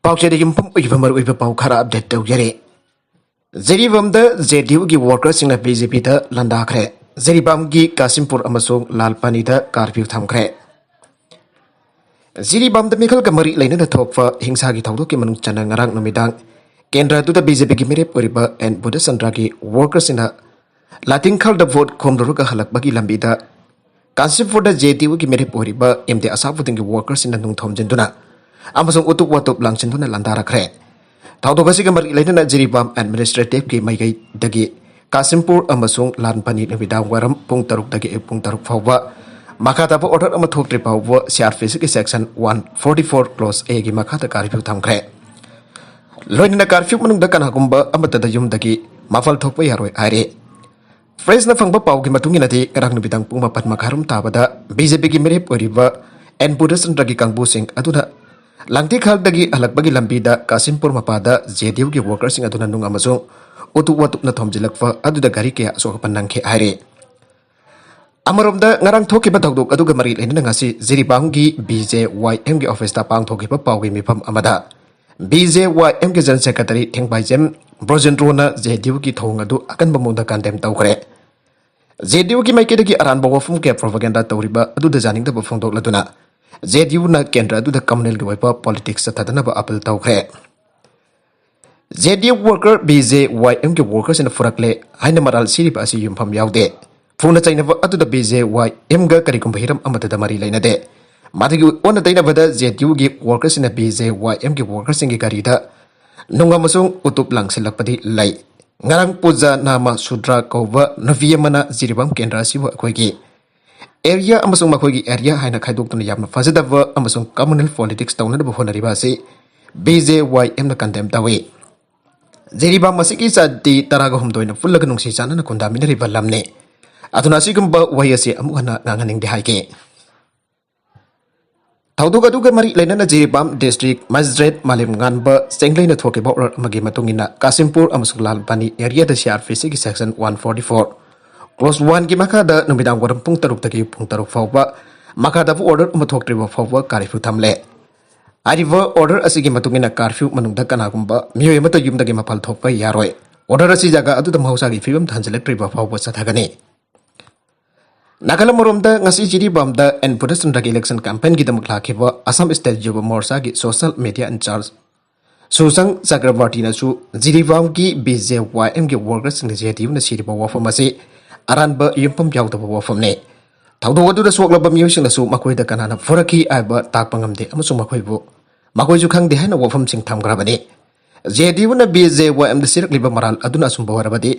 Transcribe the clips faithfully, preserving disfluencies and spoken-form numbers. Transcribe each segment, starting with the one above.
ꯄꯥꯎꯆꯦꯗ ꯌꯨꯝꯐꯝ ꯑꯣꯏꯕ ꯃꯔꯨꯑꯣꯏꯕ ꯄꯥꯎ ꯈꯔ ꯑꯞꯗꯦꯠ ꯇꯧꯖꯔꯤ꯫ ꯖꯤꯔꯤꯕꯥꯝꯗ ꯖꯦ ꯗꯤ ꯌꯨꯒꯤ ꯋꯥꯔꯀꯔꯁꯤꯡꯅ ꯕꯤ ꯖꯦ ꯄꯤꯗ ꯂꯥꯟꯗꯥꯈ꯭ꯔꯦ꯫ ꯖꯤꯔꯤꯕꯥꯝꯒꯤ ꯀꯥꯁꯤꯝꯄꯨꯔ ꯑꯃꯁꯨꯡ ꯂꯥꯜꯄꯥꯅꯤꯗ ꯀꯥꯔꯐ꯭ꯌꯨ ꯊꯝꯈ꯭ꯔꯦ꯫ ꯖꯤꯔꯤꯕꯥꯝꯗ ꯃꯤꯈꯜꯒ ꯃꯔꯤ ꯂꯩꯅꯅ ꯊꯣꯛꯄ ꯍꯤꯡꯁꯥꯒꯤ ꯊꯧꯗꯣꯛꯀꯤ ꯃꯅꯨꯡ ꯆꯟꯅ ꯉꯔꯥꯡ ꯅꯨꯃꯤꯗꯥꯡ ꯀꯦꯟꯗ꯭ꯔ ꯑꯗꯨꯗ ꯕꯤ ꯖꯦ ꯄꯤꯒꯤ ꯃꯤꯔꯦꯞ ꯑꯣꯏꯔꯤꯕ ꯑꯦꯟ ꯕꯨꯙꯆꯟꯗ꯭ꯔꯒꯤ ꯋꯥꯔꯀꯔꯁꯤꯡꯅ ꯂꯥꯇꯤꯡꯈꯜꯗ ꯚꯣꯠ ꯈꯣꯝꯂꯨꯔꯒ ꯍꯜꯂꯛꯄꯒꯤ ꯂꯝꯕꯤꯗ ꯀꯥꯟꯆꯤꯄꯨꯔꯗ ꯖꯦ ꯗꯤ ꯌꯨꯒꯤ ꯃꯤꯔꯦꯞ ꯑꯣꯏꯔꯤꯕ ꯑꯦꯝ ꯗꯤ ꯑꯁꯥꯐꯨꯗꯤꯟꯒꯤ ꯋꯥꯔꯀꯔꯁꯤꯡꯅ ꯅꯨꯡ ꯊꯣꯝꯖꯤꯟꯗꯨꯅ ꯑꯃꯁꯨꯡ ꯎꯇꯨꯞ ꯋꯥꯇꯨꯞ ꯂꯥꯡꯁꯤꯟꯗꯨꯅ ꯂꯥꯟꯗꯥꯔꯛꯈ꯭ꯔꯦ꯫ ꯊꯧꯗꯣꯛ ꯑꯁꯤꯒ ꯃꯔꯤ ꯂꯩꯅꯅ ꯖꯤꯔꯤꯕꯥꯝ ꯑꯦꯗꯃꯤꯅꯤꯁꯇ꯭ꯔꯦꯇꯤꯚꯀꯤ ꯃꯥꯏꯀꯩꯗꯒꯤ ꯀꯥꯁꯤꯝꯄꯨꯔ ꯑꯃꯁꯨꯡ ꯂꯥꯟꯄꯅꯤ ꯅꯨꯃꯤꯗꯥꯡ ꯋꯥꯏꯔꯝ ꯄꯨꯡ ꯇꯔꯨꯛꯇꯒꯤ ꯑꯌꯨꯛ ꯄꯨꯡ ꯇꯔꯨꯛ ꯐꯥꯎꯕ ꯃꯈꯥ ꯇꯥꯕ ꯑꯣꯔꯗꯔ ꯑꯃ ꯊꯣꯛꯇ꯭ꯔꯤ ꯐꯥꯎꯕ ꯁꯤ ꯑꯥꯔ ꯄꯤ ꯁꯤꯒꯤ section one forty four close ꯑꯦꯒꯤ ꯃꯈꯥꯗ ꯀꯥꯔꯐ꯭ꯌꯨ ꯊꯝꯈ꯭ꯔꯦ꯫ ꯂꯣꯏꯅꯅ ꯀꯥꯔꯐ꯭ꯌꯨ ꯃꯅꯨꯡꯗ ꯀꯅꯥꯒꯨꯝꯕ ꯑꯃꯠꯇꯗ ꯌꯨꯝꯗꯒꯤ ꯃꯄꯥꯜ ꯊꯣꯛꯄ ꯌꯥꯔꯣꯏ ꯍꯥꯏꯔꯤ꯫ ꯄ꯭ꯔꯦꯁꯅ ꯐꯪꯕ ꯄꯥꯎꯒꯤ ꯃꯇꯨꯡ ꯏꯟꯅꯗꯤ, ꯉꯔꯥꯡ ꯅꯨꯃꯤꯗꯥꯡ ꯄꯨꯡ ꯃꯥꯄꯟ ꯃꯈꯥꯏꯔꯣꯝ ꯇꯥꯕꯗ ꯕꯤ ꯖꯦ ꯄꯤꯒꯤ ꯃꯤꯔꯦꯞ ꯑꯣꯏꯔꯤꯕ ꯑꯦꯟ ꯕꯨꯙꯆꯟꯗ꯭ꯔꯒꯤ ꯀꯥꯡꯕꯨꯁꯤꯡ ꯑꯗꯨꯅ ꯂꯥꯡꯊꯤꯈꯥꯜꯗꯒꯤ ꯍꯜꯂꯛꯄꯒꯤ ꯂꯝꯕꯤꯗ ꯀꯥꯁꯤꯝꯄꯨꯔ ꯃꯄꯥꯗ ꯖꯦ ꯗꯤ ꯌꯨꯒꯤ ꯋꯥꯔꯀꯔꯁꯤꯡ ꯑꯗꯨꯅ ꯅꯨꯡ ꯑꯃꯁꯨꯡ ꯎꯇꯨꯞ ꯋꯥꯇꯨꯞꯅ ꯊꯣꯝꯖꯤꯜꯂꯛꯄ ꯑꯗꯨꯗ ꯒꯥꯔꯤ ꯀꯌꯥ ꯑꯁꯣꯛ ꯑꯄꯟ ꯅꯪꯈꯤ ꯍꯥꯏꯔꯤ꯫ ꯑꯃꯔꯣꯝꯗ, ꯉꯔꯥꯡ ꯊꯣꯛꯈꯤꯕ ꯊꯧꯗꯣꯛ ꯑꯗꯨꯒ ꯃꯔꯤ ꯂꯩꯅꯅ ꯉꯁꯤ ꯖꯤꯔꯤꯕꯥꯝꯒꯤ ꯕꯤ ꯖꯦ ꯋꯥꯏ ꯑꯦꯝꯒꯤ ꯑꯣꯐꯤꯁꯇ ꯄꯥꯡꯊꯣꯛꯈꯤꯕ ꯄꯥꯎꯒꯤ ꯃꯤꯐꯝ ꯑꯃꯗ ꯕꯤ ꯖꯦ ꯋꯥꯏ ꯑꯦꯝꯒꯤ ꯖꯦꯅꯔꯦꯜ ꯁꯦꯀ꯭ꯔꯦꯇꯔꯤ ꯊꯦꯡꯕꯥꯏꯖꯦꯝ ꯕ꯭ꯔꯣꯖꯦꯟꯗ꯭ꯔꯣꯅ ꯖꯦ ꯗꯤ ꯌꯨꯒꯤ ꯊꯧꯑꯣꯡ ꯑꯗꯨ ꯑꯀꯟꯕ ꯃꯑꯣꯡꯗ ꯀꯟꯗꯦꯝ ꯇꯧꯈ꯭ꯔꯦ꯫ ꯖꯦ ꯗꯤ ꯌꯨꯒꯤ ꯃꯥꯏꯀꯩꯗꯒꯤ ꯑꯔꯥꯟꯕ ꯋꯥꯐꯝ ꯀꯌꯥ ꯄ꯭ꯔꯣꯄꯥꯒꯦꯟꯗꯥ ꯇꯧꯔꯤꯕ ꯑꯗꯨꯗ ꯌꯥꯅꯤꯡꯗꯕ ꯐꯣꯡꯗꯣꯛꯂꯗꯨꯅ ꯖꯦ ꯗꯤ ꯌꯨꯅ ꯀꯦꯟꯗ꯭ꯔ ꯑꯗꯨꯗ ꯀꯝꯃꯨꯅꯦꯜꯒꯤ ꯑꯣꯏꯕ ꯄꯣꯂꯤꯇꯤꯛꯁ ꯆꯠꯊꯗꯅꯕ ꯑꯥꯄꯤꯜ ꯇꯧꯈ꯭ꯔꯦ꯫ ꯖꯦ ꯗꯤ U worker B J Y ꯑꯦꯝꯒꯤ ꯋꯥꯔꯀꯔꯁꯤꯡꯅ ꯐꯨꯔꯛꯂꯦ ꯍꯥꯏꯅ ꯃꯔꯥꯜ ꯁꯤꯔꯤꯕ ꯑꯁꯤ ꯌꯨꯝꯐꯝ ꯌꯥꯎꯗꯦ꯫ ꯐꯨꯅ ꯆꯩꯅꯕ ꯑꯗꯨꯗ ꯕꯤ ꯖꯦ ꯋꯥꯏ ꯑꯦꯝꯒ ꯀꯔꯤꯒꯨꯝꯕ ꯍꯤꯔꯝ ꯑꯃꯠꯇꯗ ꯃꯔꯤ ꯂꯩꯅꯗꯦ꯫ ꯃꯗꯨꯒꯤ ꯑꯣꯟꯅ ꯇꯩꯅꯕꯗ ꯖꯦ ꯗꯤ ꯌꯨꯒꯤ ꯋꯥꯔꯀꯔꯁꯤꯡꯅ ꯕꯤ ꯖꯦ ꯋꯥꯏ ꯑꯦꯝꯒꯤ ꯋꯥꯔꯀꯔꯁꯤꯡꯒꯤ ꯒꯥꯔꯤꯗ ꯅꯨꯡ ꯑꯃꯁꯨꯡ ꯎꯇꯨꯞ ꯂꯪꯁꯤꯜꯂꯛꯄꯗꯤ ꯂꯩ꯫ ꯉꯔꯥꯡ ꯄꯨꯖꯥ ꯅꯥꯃ ꯁꯨꯗ꯭ꯔꯥ ꯀꯧꯕ ꯅꯨꯄꯤ ꯑꯃꯅ ꯖꯤꯔꯤꯕꯥꯝ ꯀꯦꯟꯗ꯭ꯔ ꯑꯁꯤꯕꯨ ꯑꯩꯈꯣꯏꯒꯤ ꯑꯦꯔꯤꯌꯥ ꯑꯃꯁꯨꯡ ꯃꯈꯣꯏꯒꯤ ꯑꯦꯔꯤꯌꯥ ꯍꯥꯏꯅ ꯈꯥꯏꯗꯣꯛꯇꯨꯅ ꯌꯥꯝꯅ ꯐꯖꯗꯕ ꯑꯃꯁꯨꯡ ꯀꯝꯃꯨꯅꯦꯜ ꯄꯣꯂꯤꯇꯤꯛꯁ ꯇꯧꯅꯅꯕ ꯍꯣꯠꯅꯔꯤꯕ ꯑꯁꯤ ꯕꯤ ꯖꯦ ꯋꯥꯏ ꯑꯦꯝꯅ ꯀꯟꯗꯦꯝ ꯇꯧꯏ꯫ ꯖꯤꯔꯤꯕꯥꯝ ꯑꯁꯤꯒꯤ ꯖꯥꯇꯤ ꯇꯔꯥꯒ ꯍꯨꯝꯗꯣꯏꯅ ꯄꯨꯜꯂꯒ ꯅꯨꯡꯁꯤ ꯆꯥꯟꯅꯅ ꯈꯨꯟꯗꯥꯃꯤꯟꯅꯔꯤꯕ ꯂꯝꯅꯤ꯫ ꯑꯗꯨꯅ ꯑꯁꯤꯒꯨꯝꯕ ꯋꯥꯍꯩ ꯑꯁꯤ ꯑꯃꯨꯛ ꯍꯟꯅ ꯉꯥꯡꯍꯟꯅꯤꯡꯗꯦ ꯍꯥꯏꯒꯦ꯫ ꯊꯧꯗꯣꯛ ꯑꯗꯨꯒ ꯃꯔꯤ ꯂꯩꯅꯅ ꯖꯤꯔꯤꯕꯥꯝ ꯗꯤꯁꯇ꯭ꯔꯤꯛ ꯃꯦꯖꯤꯁꯇ꯭ꯔꯦꯠ ꯃꯥꯂꯦꯝꯉꯥꯟꯕ ꯆꯦꯡꯂꯩꯅ ꯊꯣꯛꯈꯤꯕ ꯑꯣꯔꯗꯔ ꯑꯃꯒꯤ ꯃꯇꯨꯡ ꯏꯟꯅ ꯀꯥꯁꯤꯝꯄꯨꯔ ꯑꯃꯁꯨꯡ ꯂꯥꯜꯄꯥꯅꯤ ꯑꯦꯔꯤꯌꯥꯗ ꯁꯤ ꯑꯥꯔ ꯄꯤ ꯁꯤꯒꯤ section one forty four close ꯋꯥꯟꯒꯤ ꯃꯈꯥꯗ ꯅꯨꯃꯤꯗꯥꯡ ꯋꯥꯏꯔꯝ ꯄꯨꯡ ꯇꯔꯨꯛꯇꯒꯤ ꯄꯨꯡ ꯇꯔꯨꯛ ꯐꯥꯎꯕ ꯃꯈꯥ ꯇꯥꯕ ꯑꯣꯔꯗꯔ ꯑꯃ ꯊꯣꯛꯇ꯭ꯔꯤꯕ ꯐꯥꯎꯕ ꯀꯥꯔꯐ꯭ꯌꯨ ꯊꯝꯂꯦ꯫ ꯍꯥꯏꯔꯤꯕ ꯑꯣꯔꯗꯔ ꯑꯁꯤꯒꯤ ꯃꯇꯨꯡ ꯏꯟꯅ ꯀꯥꯔꯐ꯭ꯌꯨ ꯃꯅꯨꯡꯗ ꯀꯅꯥꯒꯨꯝꯕ ꯃꯤꯑꯣꯏ ꯑꯃꯠꯇ ꯌꯨꯝꯗꯒꯤ ꯃꯄꯥꯟ ꯊꯣꯛꯄ ꯌꯥꯔꯣꯏ꯫ ꯑꯣꯔꯗꯔ ꯑꯁꯤ ꯖꯒꯥ ꯑꯗꯨꯗ ꯃꯍꯧꯁꯥꯒꯤ ꯐꯤꯕꯝꯗ ꯍꯟꯖꯤꯜꯂꯛꯇ꯭ꯔꯤꯕ ꯐꯥꯎꯕ ꯆꯠꯊꯒꯅꯤ꯫ ꯅꯥꯒꯥꯂꯦꯟ ꯑꯃꯔꯣꯝꯗ ꯉꯁꯤ ꯖꯤꯔꯤꯕꯥꯝꯗ ꯑꯦꯟ ꯄꯨꯔꯅꯆꯟꯗ꯭ꯔꯒꯤ ꯏꯂꯦꯛꯁꯟ ꯀꯦꯝꯄꯦꯟꯒꯤꯗꯃꯛ ꯂꯥꯛꯈꯤꯕ ꯑꯁꯥꯝ ꯁ꯭ꯇꯦꯠ ꯌꯨꯕ ꯃꯣꯔꯆꯥꯒꯤ ꯁꯣꯁꯦꯜ ꯃꯦꯗꯤꯌꯥ ꯏꯟꯆꯥꯔꯖ ꯁꯨꯁꯪ ꯆꯀ꯭ꯔꯕꯥꯔꯇꯤꯅꯁꯨ ꯖꯤꯔꯤꯕꯥꯝꯒꯤ ꯕꯤ ꯖꯦ ꯋꯥꯏ ꯑꯦꯝꯒꯤ ꯋꯥꯔꯀꯔꯁꯤꯡꯅ ꯖꯦ ꯗꯤ ꯌꯨꯅ ꯁꯤꯔꯤꯕ ꯋꯥꯐꯝ ꯑꯁꯤ ꯑꯔꯥꯟꯕ ꯌꯨꯝꯐꯝ ꯌꯥꯎꯗꯕ ꯋꯥꯐꯝꯅꯤ꯫ ꯊꯧꯗꯣꯛ ꯑꯗꯨꯗ ꯁꯣꯛꯂꯕ ꯃꯤꯑꯣꯏꯁꯤꯡꯅꯁꯨ ꯃꯈꯣꯏꯗ ꯀꯅꯥꯅ ꯐꯨꯔꯛꯈꯤ ꯍꯥꯏꯕ ꯇꯥꯛꯄ ꯉꯝꯗꯦ ꯑꯃꯁꯨꯡ ꯃꯈꯣꯏꯕꯨ, ꯃꯈꯣꯏꯁꯨ ꯈꯪꯗꯦ ꯍꯥꯏꯅ ꯋꯥꯐꯝꯁꯤꯡ ꯊꯝꯈ꯭ꯔꯕꯅꯤ꯫ ꯖꯦ ꯗꯤ ꯌꯨꯅ ꯕꯤ ꯖꯦ ꯋꯥꯏ ꯑꯦꯝꯗ ꯁꯤꯔꯛꯂꯤꯕ ꯃꯔꯥꯜ ꯑꯗꯨꯅ ꯑꯆꯨꯝꯕ ꯑꯣꯏꯔꯕꯗꯤ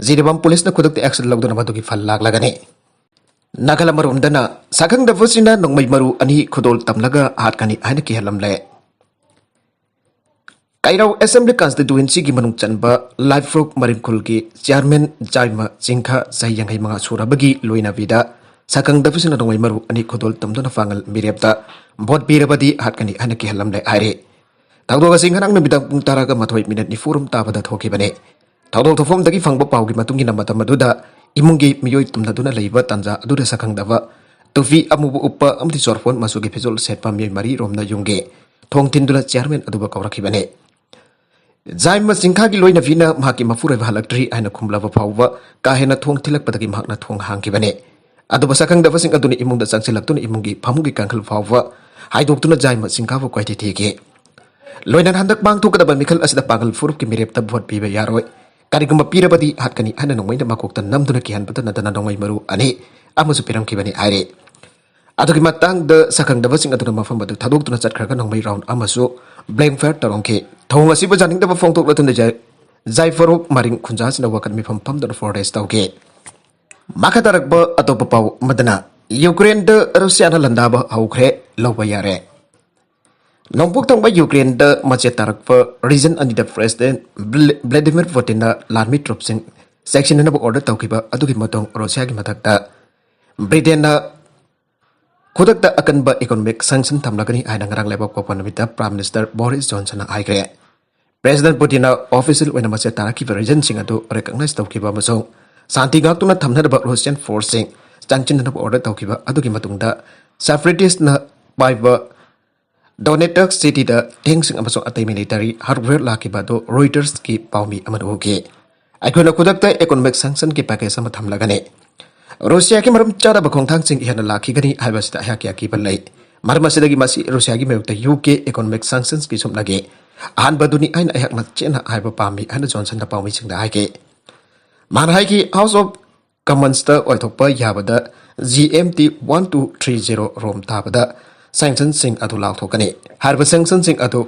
ꯖꯤꯔꯤꯕꯥꯝ ꯄꯨꯂꯤꯁꯅ ꯈꯨꯗꯛꯇ ꯑꯦꯛꯁꯟ ꯂꯧꯗꯨꯅ ꯃꯗꯨꯒꯤ ꯐꯜ ꯂꯥꯛꯂꯒꯅꯤ꯫ ꯅꯥꯒꯥꯂꯦꯟ ꯑꯃꯔꯣꯝꯗꯅ ꯁꯛꯈꯪꯗꯕꯁꯤꯡꯅ ꯅꯣꯡꯃꯩ ꯃꯔꯨ ꯑꯅꯤ ꯈꯨꯗꯣꯜ ꯇꯝꯂꯒ ꯍꯥꯠꯀꯅꯤ ꯍꯥꯏꯅ ꯀꯤꯍꯜꯂꯝꯂꯦ꯫ ꯀꯩꯔꯥꯎ ꯑꯦꯁꯦꯝꯕ꯭ꯂꯤ ꯀꯟꯁꯇꯤꯇ꯭ꯋꯦꯟꯁꯤꯒꯤ ꯃꯅꯨꯡ ꯆꯟꯕ ꯂꯥꯏꯐ꯭ꯔꯣꯛ ꯃꯔꯤꯡꯈꯨꯜꯒꯤ ꯆꯤꯌꯥꯔꯃꯦꯟ ꯖꯥꯏꯃ ꯆꯤꯡꯈꯥ ꯆꯍꯤ ꯌꯥꯡꯈꯩ ꯃꯉꯥ ꯁꯨꯔꯕꯒꯤ ꯂꯣꯏꯅꯕꯤꯗ ꯁꯛꯈꯪꯗꯕꯁꯤꯡꯅ ꯅꯣꯡꯃꯩ ꯃꯔꯨ ꯑꯅꯤ ꯈꯨꯗꯣꯜ ꯇꯝꯗꯨꯅ ꯄꯥꯡꯒꯜ ꯃꯤꯔꯦꯞꯇ ꯚꯣꯠ ꯄꯤꯔꯕꯗꯤ ꯍꯥꯠꯀꯅꯤ ꯍꯥꯏꯅ ꯀꯤꯍꯜꯂꯝꯂꯦ ꯍꯥꯏꯔꯤ꯫ ꯊꯧꯗꯣꯛ ꯑꯁꯤ ꯉꯔꯥꯡ ꯅꯨꯃꯤꯗꯥꯡ ꯄꯨꯡ ꯇꯔꯥꯒ ꯃꯥꯊꯣꯏ ꯃꯤꯅꯠ ꯅꯤꯐꯨꯔꯣꯝ ꯇꯥꯕꯗ ꯊꯣꯛꯈꯤꯕꯅꯤ꯫ ꯊꯧꯗꯣꯛ ꯊꯣꯛꯐꯝꯗꯒꯤ ꯐꯪꯕ ꯄꯥꯎꯒꯤ ꯃꯇꯨꯡ ꯏꯟꯅ ꯃꯇꯝ ꯑꯗꯨꯗ ꯏꯃꯨꯡꯒꯤ ꯃꯤꯑꯣꯏ ꯇꯨꯝꯅꯗꯨꯅ ꯂꯩꯕ ꯇꯥꯟꯖꯥ ꯑꯗꯨꯗ ꯁꯛꯈꯪꯗꯕ ꯇꯨꯄꯤ ꯑꯃꯨꯕ ꯎꯞꯄ ꯑꯃꯗꯤ ꯆꯣꯔꯐꯣꯟ ꯃꯆꯨꯒꯤ ꯐꯤꯖꯣꯜ ꯁꯦꯠꯄ ꯃꯤꯑꯣꯏ ꯃꯔꯤꯔꯣꯝꯅ ꯌꯨꯝꯒꯤ ꯊꯣꯡ ꯊꯤꯟꯗꯨꯅ ꯆꯤꯌꯥꯔꯃꯦꯟ ꯑꯗꯨꯕꯨ ꯀꯧꯔꯛꯈꯤꯕꯅꯤ꯫ ꯖꯥꯏꯃ ꯆꯤꯡꯈꯥꯒꯤ ꯂꯣꯏꯅꯕꯤꯅ ꯃꯍꯥꯛꯀꯤ ꯃꯄꯨꯔꯣꯏꯕ ꯍꯜꯂꯛꯇ꯭ꯔꯤ ꯍꯥꯏꯅ ꯈꯨꯝꯂꯕ ꯐꯥꯎꯕ ꯀꯥ ꯍꯦꯟꯅ ꯊꯣꯡ ꯊꯤꯜꯂꯛꯄꯗꯒꯤ ꯃꯍꯥꯛꯅ ꯊꯣꯡ ꯍꯥꯡꯈꯤꯕꯅꯤ꯫ ꯑꯗꯨꯕꯨ ꯁꯛꯈꯪꯗꯕꯁꯤꯡ ꯑꯗꯨꯅ ꯏꯃꯨꯡꯗ ꯆꯪꯁꯤꯜꯂꯛꯇꯨꯅ ꯏꯃꯨꯡꯒꯤ ꯐꯃꯨꯡꯒꯤ ꯀꯥꯡꯈꯜ ꯐꯥꯎꯕ ꯍꯥꯏꯗꯣꯛꯇꯨꯅ ꯖꯥꯏꯃ ꯆꯤꯡꯈꯥꯕꯨ ꯀꯣꯏꯊꯤ ꯊꯤꯈꯤ꯫ ꯂꯣꯏꯅꯅ ꯍꯟꯗꯛ ꯄꯥꯡꯊꯣꯛꯀꯗꯕ ꯃꯤꯈꯜ ꯑꯁꯤꯗ ꯄꯥꯡꯒꯜ ꯐꯨꯔꯨꯞꯀꯤ ꯃꯤꯔꯦꯞꯇ ꯚꯣꯠ ꯄꯤꯕ ꯌꯥꯔꯣꯏ, ꯀꯔꯤꯒꯨꯝꯕ ꯄꯤꯔꯕꯗꯤ ꯍꯥꯠꯀꯅꯤ ꯍꯥꯏꯅ ꯅꯣꯡꯃꯩꯅ ꯃꯀꯣꯛꯇ ꯅꯝꯗꯨꯅ ꯀꯤꯍꯟꯕꯇ ꯅꯠꯇꯅ ꯅꯣꯡꯃꯩ ꯃꯔꯨ ꯑꯅꯤ ꯑꯃꯁꯨ ꯄꯤꯔꯝꯈꯤꯕꯅꯤ ꯍꯥꯏꯔꯤ꯫ ꯑꯗꯨꯒꯤ ꯃꯇꯥꯡꯗ ꯁꯛꯈꯪꯗꯕꯁꯤꯡ ꯑꯗꯨꯅ ꯃꯐꯝ ꯑꯗꯨ ꯊꯥꯗꯣꯛꯇꯨꯅ ꯆꯠꯈ꯭ꯔꯒ ꯅꯣꯡꯃꯩ ꯔꯥꯎꯟ ꯑꯃꯁꯨ ꯕ꯭ꯂꯦꯡ ꯐꯥꯌꯔ ꯇꯧꯔꯝꯈꯤ꯫ ꯊꯧꯑꯣꯡ ꯑꯁꯤꯕꯨ ꯌꯥꯅꯤꯡꯗꯕ ꯐꯣꯡꯗꯣꯛꯂꯗꯨꯅ ꯖꯥꯏ-, ꯖꯥꯏꯐꯔꯣꯛ ꯃꯔꯤꯡ ꯈꯨꯟꯖꯥꯁꯤꯡꯅ ꯋꯥꯀꯠ ꯃꯤꯐꯝ ꯐꯝꯗꯨꯅ ꯄ꯭ꯔꯣꯇꯦꯁ ꯇꯧꯈꯤ꯫ ꯃꯈꯥ ꯇꯥꯔꯛꯄ ꯑꯇꯣꯞꯄ ꯄꯥꯎ ꯑꯃꯗꯅ ꯌꯨꯀ꯭ꯔꯦꯟꯗ ꯔꯨꯁꯤꯌꯥꯅ ꯂꯥꯟꯗꯥꯕ ꯍꯧꯈ꯭ꯔꯦ, ꯂꯧꯕ ꯌꯥꯔꯦ꯫ ꯅꯣꯡꯄꯣꯛ ꯊꯪꯕ ꯌꯨꯀ꯭ꯔꯦꯟꯗ ꯃꯆꯦꯠ ꯇꯥꯔꯛꯄ ꯔꯤꯖꯟ ꯑꯅꯤꯗ ꯄ꯭ꯔꯦꯁꯤꯗꯦꯟ ꯕ꯭ꯂꯦ-, ꯕ꯭ꯂꯦꯗꯤꯃꯤꯔ ꯄꯨꯇꯤꯟꯅ ꯂꯥꯟꯃꯤ ꯇ꯭ꯔꯨꯞꯁꯤꯡ ꯆꯦꯛꯁꯤꯟꯅꯅꯕ ꯑꯣꯔꯗꯔ ꯇꯧꯈꯤꯕ ꯑꯗꯨꯒꯤ ꯃꯇꯨꯡ ꯔꯨꯁꯤꯌꯥꯒꯤ ꯃꯊꯛꯇ ꯕ꯭ꯔꯤꯇꯦꯟꯅ ꯈꯨꯗꯛꯇ ꯑꯀꯟꯕ ꯏꯀꯣꯅꯣꯃꯤꯛ ꯁꯦꯡꯁꯟ ꯊꯝꯂꯒꯅꯤ ꯍꯥꯏꯅ ꯉꯔꯥꯡ ꯂꯩꯕꯥꯛꯄꯣꯛꯄ ꯅꯨꯃꯤꯠꯇ ꯄ꯭ꯔꯥꯏꯝ ꯃꯤꯅꯤꯁꯇꯔ ꯕꯣꯔꯤꯁ ꯖꯣꯟꯁꯟꯅ ꯍꯥꯏꯈ꯭ꯔꯦ꯫ ꯄ꯭ꯔꯦꯁꯤꯗꯦꯟ ꯄꯨꯇꯤꯟꯅ ꯑꯣꯐꯤꯁꯤꯌꯦꯜ ꯑꯣꯏꯅ ꯃꯆꯦꯠ ꯇꯥꯔꯛꯈꯤꯕ ꯔꯤꯖꯟꯁꯤꯡ ꯑꯗꯨ ꯔꯤꯀꯛꯅꯥꯏꯖ ꯇꯧꯈꯤꯕ ꯑꯃꯁꯨꯡ ꯁꯥꯟꯇꯤ ꯉꯥꯛꯇꯨꯅ ꯊꯝꯅꯅꯕ ꯔꯨꯁꯤꯌꯥꯟ ꯐꯣꯔꯁꯁꯤꯡ ꯆꯪꯁꯤꯟꯅꯅꯕ ꯑꯣꯔꯗꯔ ꯇꯧꯈꯤꯕ ꯑꯗꯨꯒꯤ ꯃꯇꯨꯡꯗ ꯁꯦꯄꯔꯦꯇꯤꯁꯅ ꯄꯥꯏꯕ Donetsk cityꯗ tank ꯁꯤꯡ ꯑꯃꯁꯨꯡ ꯑꯇꯩ military hardware ꯂꯥꯛꯈꯤꯕ ꯑꯗꯨ Reutersꯀꯤ ꯄꯥꯎꯃꯤ ꯑꯃꯅ ꯎꯈꯤ꯫ "ꯑꯩꯈꯣꯏꯅ ꯈꯨꯗꯛꯇ economic sanctionꯒꯤ package ꯑꯃ ꯊꯝꯂꯒꯅꯤ꯫ ꯔꯨꯁꯤꯌꯥꯒꯤ ꯃꯔꯝ ꯆꯥꯗꯕ ꯈꯣꯡꯊꯥꯡꯁꯤꯡ ꯍꯦꯟꯅ ꯂꯥꯛꯈꯤꯒꯅꯤ ꯍꯥꯏꯕꯁꯤꯗ ꯑꯩꯍꯥꯛꯀꯤ ꯑꯀꯤꯕ ꯂꯩ꯫ ꯃꯔꯝ ꯑꯁꯤꯗꯒꯤ ꯃꯁꯤ ꯔꯨꯁꯤꯌꯥꯒꯤ ꯃꯥꯌꯣꯛꯇ UK economic sanctionsꯀꯤ ꯁꯨꯞꯅꯒꯤ ꯑꯍꯥꯟꯕꯗꯨꯅꯤ ꯍꯥꯏꯅ ꯑꯩꯍꯥꯛꯅ ꯆꯦꯠꯅ ꯍꯥꯏꯕ ꯄꯥꯝꯃꯤ" ꯍꯥꯏꯅ ꯖꯣꯟꯁꯟꯅ ꯄꯥꯎꯃꯤꯁꯤꯡꯗ ꯍꯥꯏꯈꯤ꯫ ꯃꯥꯅ ꯍꯥꯏꯈꯤ, House of Commonꯁꯇ ꯑꯣꯏꯊꯣꯛꯄ ꯌꯥꯕꯗ G M T one two three zero ꯔꯣꯝ ꯇꯥꯕꯗ sanctionꯁꯤꯡ ꯑꯗꯨ ꯂꯥꯎꯊꯣꯛꯀꯅꯤ꯫ ꯍꯥꯏꯔꯤꯕ sanctionꯁꯤꯡ ꯑꯗꯨ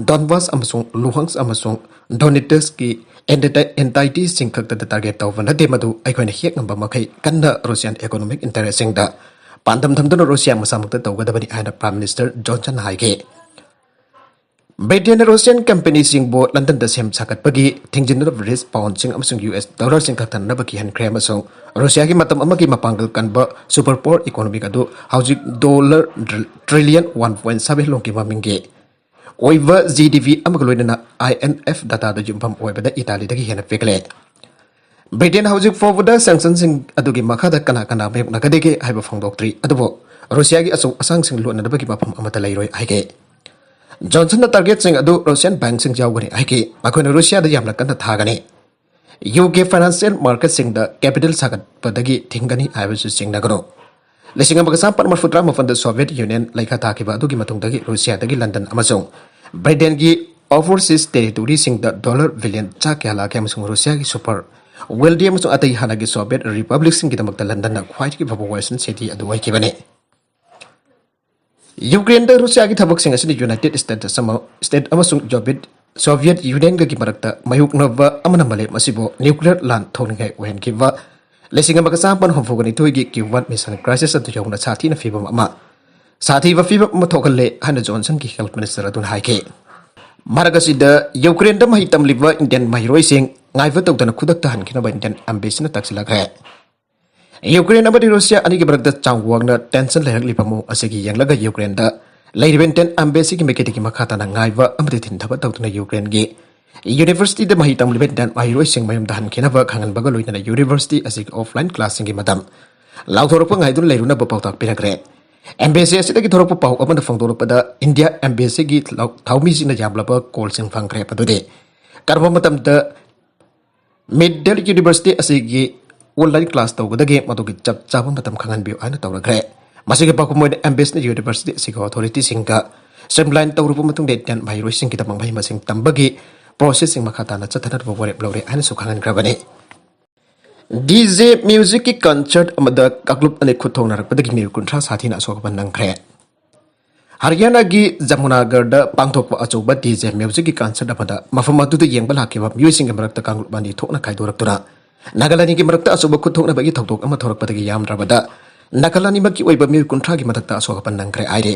Donbas ꯑꯃꯁꯨꯡ Luhansk ꯑꯃꯁꯨꯡ Donetskꯀꯤ entity- entityꯁꯤꯡ ꯈꯛꯇꯗ target ꯇꯧꯕ ꯅꯠꯇꯦ, ꯃꯗꯨ ꯑꯩꯈꯣꯏꯅ ꯍꯦꯛ ꯉꯝꯕ ꯃꯈꯩ ꯀꯟꯅ Russian economic interestꯁꯤꯡꯗ ꯄꯥꯟꯗꯝ ꯊꯝꯗꯨꯅ ꯔꯨꯁꯤꯌꯥ ꯃꯁꯥꯃꯛꯇ ꯇꯧꯒꯗꯕꯅꯤ ꯍꯥꯏꯅ Prime Minister ꯖꯣꯟꯁꯟꯅ ꯍꯥꯏꯈꯤ꯫ ꯕ꯭ꯔꯤꯇꯦꯟꯅ ꯔꯨꯁꯤꯌꯥꯟ ꯀꯝꯄꯦꯅꯤꯁꯤꯡꯕꯨ ꯂꯟꯗꯟꯗ ꯁꯦꯝ ꯁꯥꯒꯠꯄꯒꯤ ꯊꯤꯡꯖꯤꯟꯗꯨꯅ British poundꯁꯤꯡ ꯑꯃꯁꯨꯡ U S dollarꯁꯤꯡ ꯀꯛꯊꯠꯅꯅꯕ ꯀꯤꯍꯟꯈ꯭ꯔꯦ ꯑꯃꯁꯨꯡ ꯔꯨꯁꯤꯌꯥꯒꯤ ꯃꯇꯝ ꯑꯃꯒꯤ ꯃꯄꯥꯡꯒꯜ ꯀꯟꯕ super power economic ꯑꯗꯨ ꯍꯧꯖꯤꯛ dollar trillion one point seven ꯂꯣꯝꯒꯤ ꯃꯃꯤꯡꯒꯤ ꯑꯣꯏꯕ G D P ꯑꯃꯒ ꯂꯣꯏꯅꯅ I M F dataꯗ ꯌꯨꯝꯐꯝ ꯑꯣꯏꯕꯗ ꯏꯇꯥꯂꯤꯗꯒꯤ ꯍꯦꯟꯅ ꯄꯤꯛꯂꯦ꯫ ꯕ꯭ꯔꯤꯇꯦꯟ ꯍꯧꯖꯤꯛ ꯐꯥꯎꯕꯗ sanctionꯁꯤꯡ ꯑꯗꯨꯒꯤ ꯃꯈꯥꯗ ꯀꯅꯥ ꯀꯅꯥ ꯃꯥꯌꯣꯛꯅꯒꯗꯒꯦ ꯍꯥꯏꯕ ꯐꯣꯡꯗꯣꯛꯇ꯭ꯔꯤ, ꯑꯗꯨꯕꯨ ꯔꯨꯁꯤꯌꯥꯒꯤ ꯑꯆꯧ ꯑꯁꯥꯡꯁꯤꯡ ꯂꯣꯠꯅꯅꯕꯒꯤ ꯃꯐꯝ ꯑꯃꯠꯇ ꯂꯩꯔꯣꯏ ꯍꯥꯏꯈꯤ꯫ ꯖꯣꯟꯁꯟꯅ targetꯁꯤꯡ ꯑꯗꯨ Russian bankꯁꯤꯡ ꯌꯥꯎꯒꯅꯤ ꯍꯥꯏꯈꯤ꯫ "ꯃꯈꯣꯏꯅ ꯔꯨꯁꯤꯌꯥꯗ ꯌꯥꯝꯅ ꯀꯟꯅ ꯊꯥꯒꯅꯤ꯫ UK financial marketꯁꯤꯡꯗ capital ꯁꯥꯒꯠꯄꯗꯒꯤ ꯊꯤꯡꯒꯅꯤ ꯍꯥꯏꯕꯁꯨ ꯆꯤꯡꯅꯒꯅꯨ꯫ ꯂꯤꯁꯤꯡ ꯑꯃꯒ ꯆꯥꯃꯥꯄꯟ ꯃꯔꯤꯐꯨꯇꯔꯥ ꯃꯥꯄꯟꯗ Soviet Union ꯂꯩꯈꯥ ꯇꯥꯈꯤꯕ ꯑꯗꯨꯒꯤ ꯃꯇꯨꯡꯗꯒꯤ ꯔꯨꯁꯤꯌꯥꯗꯒꯤ ꯂꯟꯗꯟ ꯑꯃꯁꯨꯡ ꯕ꯭ꯔꯤꯇꯦꯟꯒꯤ overseas territoryꯁꯤꯡꯗ dollar billion ꯆꯥ ꯀꯌꯥ ꯂꯥꯛꯈꯤ ꯑꯃꯁꯨꯡ ꯔꯨꯁꯤꯌꯥꯒꯤ super wealthy ꯑꯃꯁꯨꯡ ꯑꯇꯩ ꯍꯥꯟꯅꯒꯤ Soviet republicꯁꯤꯡꯒꯤꯗꯃꯛꯇ ꯂꯟꯗꯟꯅ ꯈ꯭ꯋꯥꯏꯗꯒꯤ ꯐꯕ Western city ꯑꯗꯨ ꯑꯣꯏꯈꯤꯕꯅꯤ"꯫ ꯌꯨꯀ꯭ꯔꯦꯟꯗ ꯔꯨꯁꯤꯌꯥꯒꯤ ꯊꯕꯛꯁꯤꯡ ꯑꯁꯤꯅ United States ꯑꯃ- States ꯑꯃꯁꯨꯡ Soviet- Soviet Unionꯒꯒꯤ ꯃꯔꯛꯇ ꯃꯥꯌꯣꯛꯅꯕ ꯑꯃꯅ ꯃꯥꯂꯦꯝ ꯑꯁꯤꯕꯨ nuclear ꯂꯥꯟ ꯊꯣꯛꯅꯤꯡꯉꯥꯏ ꯑꯣꯏꯍꯟꯈꯤꯕ ꯂꯤꯁꯤꯡ ꯑꯃꯒ ꯆꯥꯃꯥꯄꯟ ꯍꯨꯝꯐꯨꯒ ꯅꯤꯊꯣꯏꯒꯤ Cuban Missile Crisis ꯑꯗꯨ ꯌꯧꯅ ꯁꯥꯊꯤꯅ ꯐꯤꯕꯝ ꯑꯃ, ꯁꯥꯊꯤꯕ ꯐꯤꯕꯝ ꯑꯃ ꯊꯣꯛꯍꯜꯂꯦ ꯍꯥꯏꯅ ꯖꯣꯟꯁꯟꯒꯤ health minister ꯑꯗꯨꯅ ꯍꯥꯏꯈꯤ꯫ ꯃꯔꯛ ꯑꯁꯤꯗ ꯌꯨꯀ꯭ꯔꯦꯟꯗ ꯃꯍꯩ ꯇꯝꯂꯤꯕ Indian ꯃꯍꯩꯔꯣꯏꯁꯤꯡ ꯉꯥꯏꯕ ꯇꯧꯗꯅ ꯈꯨꯗꯛꯇ ꯍꯟꯈꯤꯅꯕ Indian embassyꯅ ꯇꯛꯁꯤꯜꯂꯛꯈ꯭ꯔꯦ꯫ ꯌꯨꯀ꯭ꯔꯦꯟ ꯑꯃꯗꯤ ꯔꯨꯁꯤꯌꯥ ꯑꯅꯤꯒꯤ ꯃꯔꯛꯇ ꯆꯥꯡ ꯋꯥꯡꯅ tension ꯂꯩꯔꯛꯂꯤꯕ ꯃꯑꯣꯡ ꯑꯁꯤꯒꯤ ꯌꯦꯡꯂꯒ ꯌꯨꯀ꯭ꯔꯦꯟꯗ ꯂꯩꯔꯤꯕ Indian embassyꯒꯤ ꯃꯥꯏꯀꯩꯗꯒꯤ ꯃꯈꯥ ꯇꯥꯅ ꯉꯥꯏꯕ ꯑꯃꯗꯤ ꯊꯤꯟꯊꯕ ꯇꯧꯗꯨꯅ ꯌꯨꯀ꯭ꯔꯦꯟꯒꯤ universityꯗ ꯃꯍꯩ ꯇꯝꯂꯤꯕ Indian ꯃꯍꯩꯔꯣꯏꯁꯤꯡ ꯃꯌꯨꯝꯗ ꯍꯟꯈꯤꯅꯕ ꯈꯪꯍꯟꯕꯒ ꯂꯣꯏꯅꯅ university ꯑꯁꯤꯒꯤ offline classꯁꯤꯡꯒꯤ ꯃꯇꯝ ꯂꯥꯎꯊꯣꯔꯛꯄ ꯉꯥꯏꯗꯨꯅ ꯂꯩꯔꯨꯅꯕ ꯄꯥꯎꯇꯥꯛ ꯄꯤꯔꯛꯈ꯭ꯔꯦ꯫ ꯑꯦꯝꯕꯦꯁꯤ ꯑꯁꯤꯗꯒꯤ ꯊꯣꯔꯛꯄ ꯄꯥꯎ ꯑꯃꯅ ꯐꯣꯡꯗꯣꯔꯛꯄꯗ, ꯏꯟꯗꯤꯌꯥ ꯑꯦꯝꯕꯦꯁꯤꯒꯤ ꯊꯧꯃꯤꯁꯤꯡꯅ ꯌꯥꯝꯂꯕ ꯀꯣꯜꯁꯤꯡ ꯐꯪꯈ꯭ꯔꯦ꯫ ꯃꯗꯨꯗꯤ ꯀꯔꯝꯕ ꯃꯇꯝꯗ ꯃꯤꯗꯜ ꯌꯨꯅꯤꯚꯔꯁꯤꯇꯤ ꯑꯁꯤꯒꯤ ꯑꯣꯟꯂꯥꯏꯟ ꯀ꯭ꯂꯥꯁ ꯇꯧꯒꯗꯒꯦ, ꯃꯗꯨꯒꯤ ꯆꯞ ꯆꯥꯕ ꯃꯇꯝ ꯈꯪꯍꯟꯕꯤꯌꯨ ꯍꯥꯏꯅ ꯇꯧꯔꯛꯈ꯭ꯔꯦ꯫ ꯃꯁꯤꯒꯤ ꯄꯥꯎꯈꯨꯝ ꯑꯣꯏꯅ ꯑꯦꯝꯕꯦꯁꯤꯅ ꯌꯨꯅꯤꯚꯔꯁꯤꯇꯤ ꯑꯁꯤꯒꯤ ꯑꯣꯊꯣꯔꯤꯇꯤꯁꯤꯡꯒ ꯁ꯭ꯇ꯭ꯔꯤꯝꯂꯥꯏꯟ ꯇꯧꯔꯕ ꯃꯇꯨꯡꯗ ꯏꯟꯗꯤꯌꯥꯟ ꯃꯍꯩꯔꯣꯏꯁꯤꯡꯒꯤꯗꯃꯛ ꯃꯍꯩ ꯃꯁꯤꯡ ꯇꯝꯕꯒꯤ ꯄ꯭ꯔꯣꯁꯦꯁꯁꯤꯡ ꯃꯈꯥ ꯇꯥꯅ ꯆꯠꯊꯅꯕ ꯋꯥꯔꯦꯞ ꯂꯧꯔꯦ ꯍꯥꯏꯅꯁꯨ ꯈꯪꯍꯟꯈ꯭ꯔꯕꯅꯤ꯫ ꯗꯤ ꯖꯦ ꯃ꯭ꯌꯨꯖꯤꯛꯀꯤ ꯀꯟꯁꯔꯠ ꯑꯃꯗ ꯀꯥꯡꯂꯨꯞ ꯑꯅꯤ ꯈꯨꯠ ꯊꯣꯛꯅꯔꯛꯄꯗꯒꯤ ꯃꯤꯑꯣꯏ ꯀꯨꯟꯊ꯭ꯔꯥ ꯁꯥꯊꯤꯅ ꯑꯁꯣꯛ ꯑꯄꯟ ꯅꯪꯈ꯭ꯔꯦ꯫ ꯍꯔꯤꯌꯥꯅꯥꯒꯤ ꯖꯃꯨꯅꯥꯒꯔꯗ ꯄꯥꯡꯊꯣꯛꯄ ꯑꯆꯧꯕ ꯗꯤ ꯖꯦ ꯃ꯭ꯌꯨꯖꯤꯛꯀꯤ ꯀꯟꯁꯔꯠ ꯑꯃꯗ ꯃꯐꯝ ꯑꯗꯨꯗ ꯌꯦꯡꯕ ꯂꯥꯛꯈꯤꯕ ꯃꯤꯑꯣꯏꯁꯤꯡꯒꯤ ꯃꯔꯛꯇ ꯀꯥꯡꯂꯨꯞ ꯑꯅꯤ ꯊꯣꯛꯅ ꯈꯥꯏꯗꯣꯔꯛꯇꯨꯅ ꯅꯥꯒꯥꯂꯦꯟꯒꯤ ꯃꯔꯛꯇ ꯑꯆꯧꯕ ꯈꯨꯠ ꯊꯣꯛꯅꯕꯒꯤ ꯊꯧꯗꯣꯛ ꯑꯃ ꯊꯣꯔꯛꯄꯗꯒꯤ ꯌꯥꯝꯗ꯭ꯔꯕꯗ ꯅꯥꯒꯥꯂꯦꯟ ꯑꯅꯤꯃꯛꯀꯤ ꯑꯣꯏꯕ ꯃꯤꯑꯣꯏ ꯀꯨꯟꯊ꯭ꯔꯥꯒꯤ ꯃꯊꯛꯇ ꯑꯁꯣꯛ ꯑꯄꯟ ꯅꯪꯈ꯭ꯔꯦ ꯍꯥꯏꯔꯤ꯫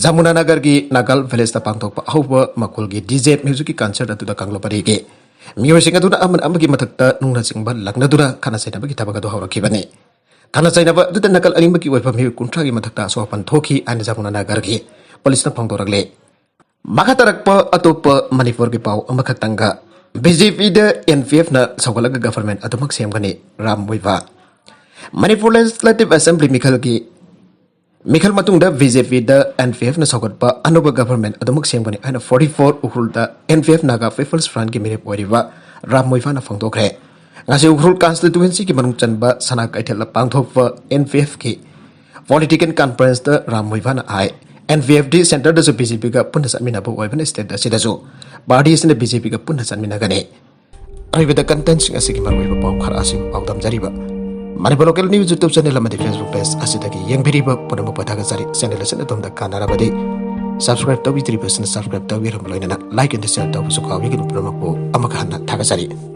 ꯖꯃꯨꯅꯥꯅꯒꯔꯒꯤ ꯅꯥꯒꯥꯜ ꯚꯤꯂꯦꯖꯇ ꯄꯥꯡꯊꯣꯛꯄ ꯑꯍꯧꯕ ꯃꯈꯣꯜꯒꯤ ꯗꯤ ꯖꯦ ꯃ꯭ꯌꯨꯖꯤꯛꯀꯤ ꯀꯟꯁꯔꯠ ꯑꯗꯨꯗ ꯀꯥꯡꯂꯨꯞ ꯑꯅꯤꯒꯤ ꯃꯤꯑꯣꯏꯁꯤꯡ ꯑꯗꯨꯅ ꯑꯃꯅ ꯑꯃꯒꯤ ꯃꯊꯛꯇ ꯅꯨꯡꯅ ꯆꯤꯡꯕ ꯂꯪꯅꯗꯨꯅ ꯈꯠꯅ ꯆꯩꯅꯕꯒꯤ ꯊꯕꯛ ꯑꯗꯨ ꯍꯧꯔꯛꯈꯤꯕꯅꯤ꯫ ꯈꯠꯅ ꯆꯩꯅꯕ ꯑꯗꯨꯗ ꯅꯥꯒꯥꯜ ꯑꯅꯤꯃꯛꯀꯤ ꯑꯣꯏꯕ ꯃꯤꯑꯣꯏ ꯀꯨꯟꯊ꯭ꯔꯥꯒꯤ ꯃꯊꯛꯇ ꯑꯁꯣꯛ ꯑꯄꯟ ꯊꯣꯛꯈꯤ ꯍꯥꯏꯅ ꯖꯃꯨꯅꯥꯅꯒꯔꯒꯤ ꯄꯨꯂꯤꯁꯅ ꯐꯣꯡꯗꯣꯔꯛꯂꯤ꯫ ꯃꯈꯥ ꯇꯥꯔꯛꯄ ꯑꯇꯣꯞꯄ ꯃꯅꯤꯄꯨꯔꯒꯤ ꯄꯥꯎ ꯑꯃꯈꯛꯇꯪꯒ, ꯕꯤ ꯖꯦ ꯄꯤꯗ ꯑꯦꯟ ꯄꯤ ꯑꯦꯐꯅ ꯁꯧꯒꯠꯂꯒ ꯒꯚꯔꯟꯃꯦꯟꯠ ꯑꯗꯨꯃꯛ ꯁꯦꯝꯒꯅꯤ, ꯔꯥꯝ ꯃꯣꯏꯕꯥ꯫ ꯃꯅꯤꯄꯨꯔ ꯂꯦꯖꯤꯁꯂꯦꯇꯤꯚ ꯑꯦꯁꯦꯝꯕ꯭ꯂꯤ ꯃꯤꯈꯜꯒꯤ ꯃꯤꯈꯜ ꯃꯇꯨꯡꯗ ꯕꯤ ꯖꯦ ꯄꯤꯗ ꯑꯦꯟ ꯄꯤ ꯑꯦꯐꯅ ꯁꯧꯒꯠꯄ ꯑꯅꯧꯕ ꯒꯚꯔꯟꯃꯦꯟꯠ ꯑꯗꯨꯃꯛ ꯁꯦꯝꯒꯅꯤ ꯍꯥꯏꯅ ꯐꯣꯔꯇꯤ ꯐꯣꯔ ꯎꯈ꯭ꯔꯨꯜꯗ N P F Naga peoples ꯐ꯭ꯔꯟꯠꯀꯤ ꯃꯤꯔꯦꯞ ꯑꯣꯏꯔꯤꯕ ꯔꯥꯝ ꯃꯣꯏꯕꯥꯅ ꯐꯣꯡꯗꯣꯛꯈ꯭ꯔꯦ꯫ ꯉꯁꯤ ꯎꯈ꯭ꯔꯨꯜ ꯀꯟꯁꯇꯤꯇ꯭ꯋꯦꯟꯁꯤꯒꯤ ꯃꯅꯨꯡ ꯆꯟꯕ ꯁꯅꯥ ꯀꯩꯊꯦꯜꯗ ꯄꯥꯡꯊꯣꯛꯄ ꯑꯦꯟ ꯄꯤ ꯑꯦꯐꯀꯤ ꯄꯣꯂꯤꯇꯤꯀꯦꯜ ꯀꯟꯐꯔꯦꯟꯁꯇ ꯔꯥꯝ ꯃꯣꯏꯕꯥꯅ ꯍꯥꯏ, ꯑꯦꯟ ꯄꯤ ꯑꯦꯐ ꯗꯤ ꯁꯦꯟꯇꯔꯗꯁꯨ ꯕꯤ ꯖꯦ ꯄꯤꯒ ꯄꯨꯟꯅ ꯆꯠꯃꯤꯟꯅꯕ ꯑꯣꯏꯕꯅ ꯁ꯭ꯇꯦꯠ ꯑꯁꯤꯗꯁꯨ ꯄꯥꯔꯇꯤ ꯑꯁꯤꯅ ꯕꯤ ꯖꯦ ꯄꯤꯒ ꯄꯨꯟꯅ ꯆꯠꯃꯤꯟꯅꯒꯅꯤ꯫ ꯑꯔꯣꯏꯕꯗ ꯀꯟꯇꯦꯟꯠꯁꯤꯡ ꯑꯁꯤꯒꯤ ꯃꯔꯨꯑꯣꯏꯕ ꯄꯥꯎ ꯈꯔ ꯑꯁꯤꯕꯨ ꯄꯥꯎꯗꯝꯖꯔꯤꯕ Manipur local news YouTube channel ꯑꯃꯗꯤ ꯐꯦꯁꯕꯨꯛ ꯄꯦꯖ ꯑꯁꯤꯗꯒꯤ ꯌꯦꯡꯕꯤꯔꯤꯕ ꯄꯨꯝꯅꯃꯛꯄꯨ ꯊꯥꯒꯠꯆꯔꯤ꯫ ꯆꯦꯅꯦꯜ ꯑꯁꯤꯅ ꯑꯗꯣꯝꯗ ꯀꯥꯟꯅꯔꯕꯗꯤ ꯁꯕꯁꯀ꯭ꯔꯥꯏꯕ ꯇꯧꯕꯤꯗ꯭ꯔꯤꯕꯁꯤꯡꯅ ꯁꯕꯁꯀ꯭ꯔꯥꯏꯕ ꯇꯧꯕꯤꯔꯕ ꯂꯣꯏꯅꯅ ꯂꯥꯏꯛ ꯑꯃꯗꯤ ꯁꯤꯌꯔ ꯇꯧꯕꯁꯨ ꯀꯥꯎꯕꯤꯒꯅꯨ꯫ ꯄꯨꯝꯅꯃꯛꯄꯨ ꯑꯃꯨꯛꯀ ꯍꯟꯅ ꯊꯥꯒꯠꯆꯔꯤ꯫